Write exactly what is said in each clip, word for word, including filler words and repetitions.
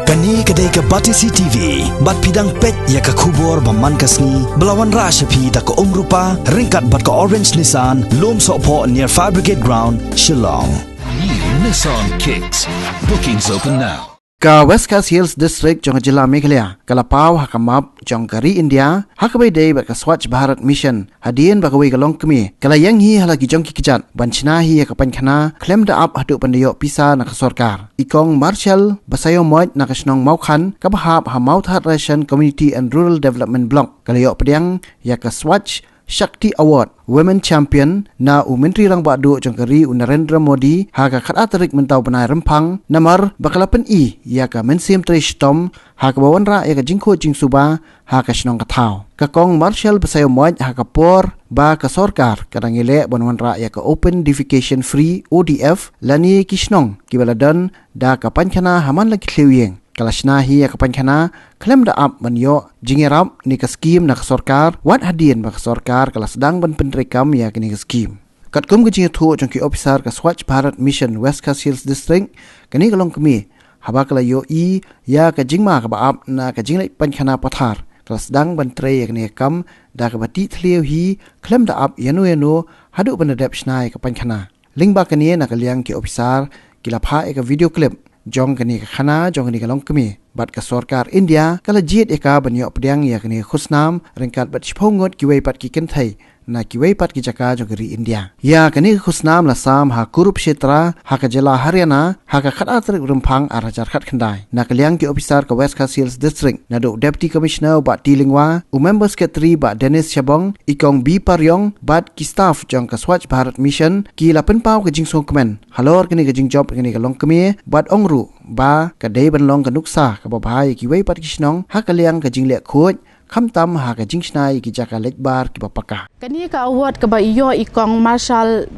Kane ka dei ka Batesi T V, bad phi dang peit ïa ka khubor ba man ka sngi, ba la wanrah sha phi da ka Umrupa, ryngkat bad ka Orange Nissan, Lumsohphoh near Fire Brigade Ground, Shillong. New Nissan Kicks. Bookings open now. Ka West Khasi Hills District jong ka jylla Meghalaya ka la paw ha ka map jong ka ri India, ha kaba ïadei bad ka Swachh Bharat Mission, hadien ba kawei ka longkmie ka la ïeng hi ha la ki jong ki kjat ban shna hi ïa ka painkhana khlem da ap haduh ban da ïoh pisa na ka sorkar. I Kong Marshal Basaïawmoit na ka shnong Mawkhan, kaba hap ha Mawthadraishan Community and Rural Development Block, ka la ïoh pdiang ïa ka Swachh Shakti Award Women Champion na u Myntri Rangbah Duh jong ka ri, u Narendra Modi, ha ka khatar tarik mynta u bnai Rymphang, namar ba ka la pyni ïa ka mynsiem trei shitom ha kaba wanrah ïa ka jingkhuid jingsuba ha ka shnong ka thaw. Ka Kong Marshal Basaïawmoit, ha ka por ba ka sorkar ka dang ïaleh ban wanrah ïa ka Open Defecation Free, O D F, lane ki shnong kiba la don da ka painkhana ha man la ki thliew ïing, ka la shna hi ïa ka painkhana khlem da ap ban ïoh jingïarap ne ka skim na ka sorkar, wat hadien ba ka sorkar ka la sdang ban pyntreikam ïa kane ka skim. Katkum ka jingïathuh jong ki ophisar ka Swachh Bharat Mission West Khasi Hills District, kane ka longkmie, haba ka la ïohi ïa ka jingma kaba ap na ka jingleit painkhana pathar, ka la sdang ban trei ïa kane ka kam da kaba tih thliew hi, khlem da ap ïano ïano haduh ban da dep shna ïa ka painkhana. Lyngba kane, na ka liang ki ophisar ki la phah ïa ka video clip jong kane ka khana jong kane ka longkmie, bad ka sorkar India ka la jied ïa ka ban ïoh pdiang ïa kane ka khusnam ryngkat bad shiphew ngut kiwei pat ki kynthei na kiwei pat ki jaka jong ka ri India. Ïa kane ka khusnam la sam ha Kurukshetra, ha ka jylla Haryana, ha ka khatar tarik Rymphang ar hajar khatkhyndai. Na ka liang ki ophisar ka West Khasi Hills District, naduh u Deputy Commissioner Bah T Lyngwa, u Member Secretary Bah Dennis Shabong, i Kong B Pariong, bad ki staff jong ka Swachh Bharat Mission, ki la pynpaw ka jingsngewkmen halor kane ka jingjop kane ka longkmie, bad ong ruh ba ka dei ban long ka nuksa kaba bha ïa kiwei pat ki shnong ha ka liang ka jingleh khuid, khamtam ha ka jingshna ïa ki jaka leit bar kiba paka. Kane ka award kaba ïoh i Kong Marshal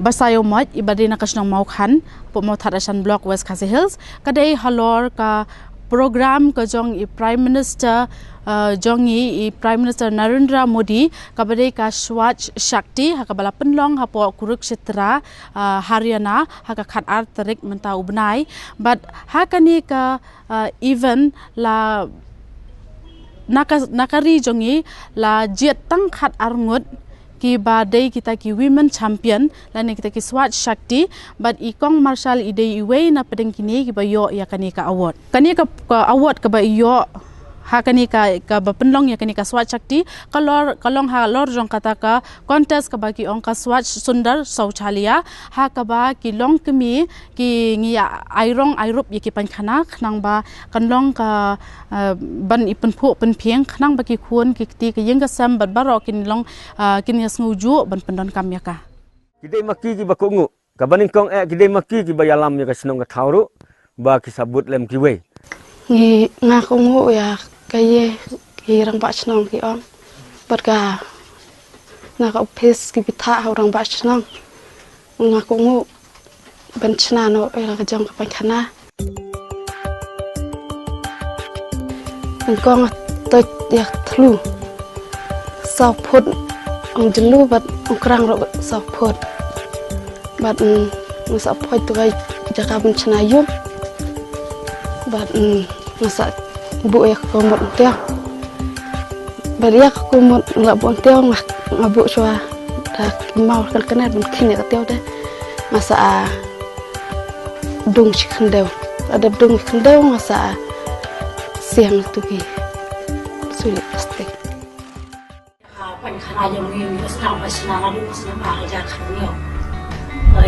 Basaïawmoit, iba dei na ka shnong Mawkhan, hapoh Mawthadraishan Block, West Khasi Hills, ka dei halor ka program ka jong i Prime Minister, uh, jong i, i Prime Minister Narendra Modi, kaba dei ka Swachh Shakti, ha kaba la pynlong hapoh Kurukshetra, uh, Haryana, ha ka khatar tarik mynta u bnai. Bad ha kane ka, uh, event la na ka, na ka ri jong i la jied tang khatar ngut kiba dei kita ki women champion, lane kita ki Swachh Shakti, bad i Kong Marshal i dei iwei na pdeng kine kiba ïoh ïa kane ka award. Kane ka, ka award kaba ïoh ha kane ka, kaba pynlong ïa kane ka Swachh Shakti, ka lor, ka long halor jong kata ka contest kaba ki ong ka Swachh Sundar Shauchalaya, ha kaba ki longkmie ki ngi ïa ai rong ai rup ïa ki painkhana, khnang ba kan long ka, eh, ban i pynphuh pynphieng, khnang ba ki khun ki kti, ka ïing ka sem bad baroh kin long, eh, kin ïa sngewjuh ban pyndonkam ïa ka. Ki dei ma ki kiba kohnguh, kaba nyngkong eh ki dei ma ki kiba ïalam ïa ka shnong ka thaw ruh, ba ki sa bud lem kiwei. Ngi, nga kohnguh ïa kaei ki rangbah shnong ki ong, bad ka na ka ophis ki bthah ha u rangbah shnong. Nga kohnguh ban shna noh ïa la ka jong ka painkhana. Nyngkong nga toit ïa ka thlu saw phut, ong jylliew bad ong krang ruh saw phut. Bad, mm, nga sa phoit tu ka jaka ban shna ïung. Bad, mm, nga sa buh ïa ka kumut hangtei. Bad ïa ka kumut nga la buh hangtei, nga, nga buh shuwa da ki maw kane kane ban khih ïa ka tei de. Nga sa, ah, dung shi khyndew. Lada dung shi khyndew nga sa, ah, siang tu ki suli plastik. Ka painkhana jong ngi ngi sdang ban shna naduh ka snem ar hajar khathynñiew.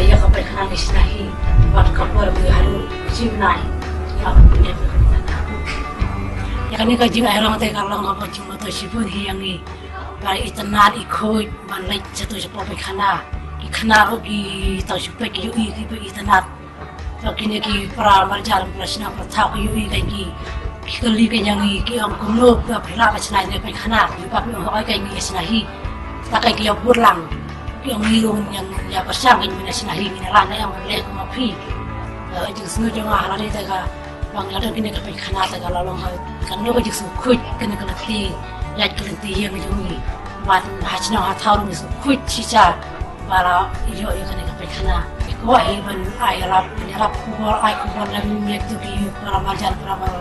Ïa ka painkhana ngi shna hi bad ka por ngi haduh shi bnai. Ïa kane ka jingai rong te ka long kaba jingmyntoi shibun hi ïa ngi. Ba itynnad i khuid ban leit shato shapoh painkhana. Ki khynnah ruh ki tang shu peit ki ïohi kiba itynnad. Ba kine ki para marjan para shnong para thaw ki ïohi ka ngi, ki kylli ka ngi, ki ong kumno ba phi lah ban shna ïa kane ka painkhana, ki ba phi ong hooid ka ngi ïa shna hi. Ta ka ki ïa bud lang, ki ong ngi ruh ngi ïa pyrshang ka ngi ban shna hi, ngi la lah ne em ban leh kum ma phi. Eh, jingsngew jong nga ha lade te ka ba ngi la don kane ka painkhana te ka la long ha kano ka jingsngewkhuid kane ka lynti ïaid ka lynti ïing jong ngi. Bad ha shnong ha thaw ruh ngi sngewkhuid shisha ba la ïoh ïa kane ka painkhana. Kwah hi ban ai ïarap, ïarap khubor, ai khubor lem ïa kito ki youth para marjan, para mar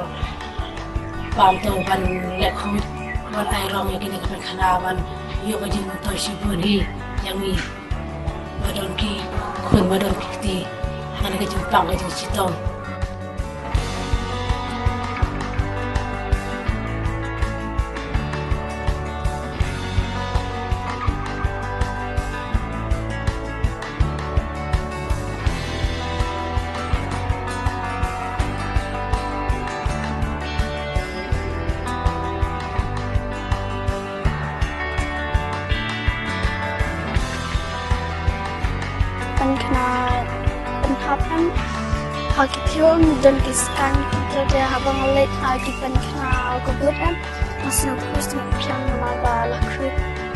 bam to ban leh khuid, ban ai rong ïa kine ki pynkhana ban ïoh ka jingmyntoi shibun hi ïa ngi ba don ki khun, ba don ki kti ha kane ka jingpang ka jingshitom. Pynkhana pynhap em ha ki thaiñ, don ki skang ki, te haba nga leit ha ki pynkhana ka group em, nga sngewthuh sngewthiang namar ba la khuid.